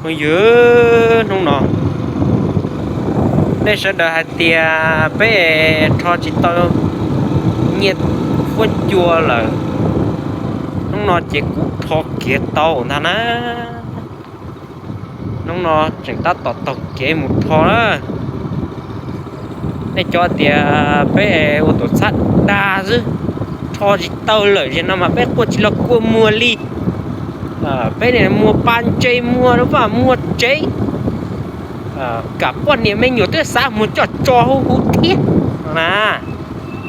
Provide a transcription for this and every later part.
Phooj ywg, hnub no nej sawv daws hais tias peb rho tsis tau nyiaj fuab cua lawm, hnub no ces kuv rho kiag tau ntag na. Hnub no tseem tab tom taug kev mus rho na. Nej cov tias peb ua tuam txhab dag xwb, rho tsis tau lawm, zaum no mas peb quaj tsis los kua muag li. Peb muag pas ntses, muag vaj muag tsev, kam poj niam me nyuam twb xav muag coj tso huv huv thiab no na.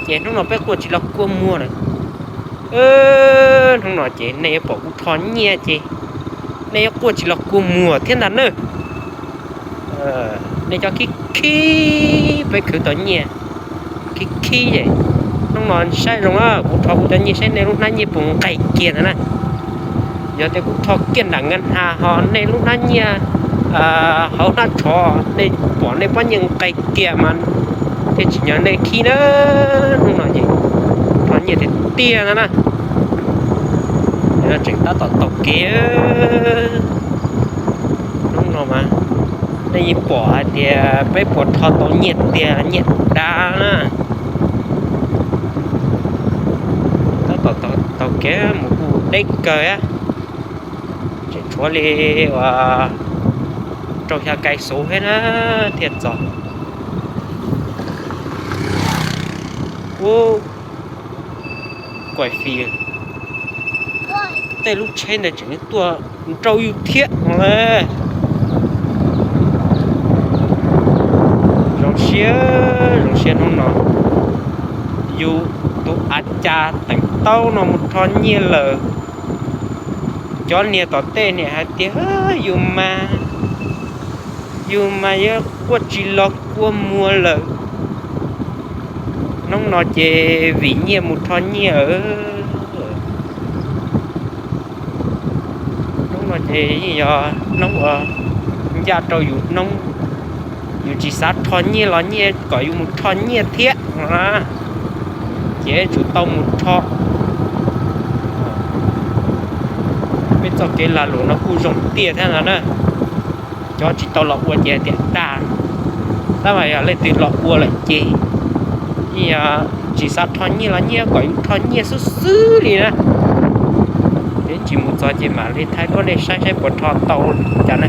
Ces hnub no peb quaj tsis los kua muag lawm. Hnub no ces nej yuav pom kuv rho nyiaj ces nej yuav quaj tsis los kua muag thiab ntag na. Nej cov khib khib peb khwv tau nyiaj, khib khib es hnub no saib zoo, kuv rho kuv cov nyiaj saib nej lub hnab nyiaj puas nqis kiag ntag na. Yog tias kuv rho kiag nram nkaj hna ho nej lub hnab nyiaj hauv hnab tsho, nej pom nej pob nyiaj nqis kiag mas thiaj tsim nyog nej khib na. Hnub no ces rho nyiaj tiag tiag ntag na. Tseem tab tom taug kev. Hnub no mas nej yeej pom hais tias peb puas rho tau nyiaj tiag, nyiaj dav na. Tab tom taug kev mus kuj deb kawg, tseem tshuav li uas rau xya kais xuv thiab na thiaj txog. Ub, kuaim fis, tej lub tsheb ntawd tseem tuaj nrau yus thiab no. Zoo siab, zoo siab hnub no yus tus av cas teem taub no mus rho nyiaj lawm. Cov niag tom tej niam hais tias yus mas, yus mas yuav quaj tsis los kua muag lawm. Hnub no ces vim nyiaj mus rho nyiaj. Hnub no ces yeej yog hnub uas ncaj rau yus hnub, yus tsis xav rho nyiaj los nyiaj kom yus mus rho nyiaj thiab no na. Ces tsum tau mus rho. Peb txoj kev lag luam no kuj zoo tiag thiab no na. Cov tsis tau los ua ces hais tias dag, tab mas yog leej twg los ua lawm ces yeej yog tsis xav rho nyiaj los nyiaj kom yus rho nyiaj xwb xwb li na. Ces tsis mus txog ces mam li thaij duab nej saib saib puas rho tau cas na.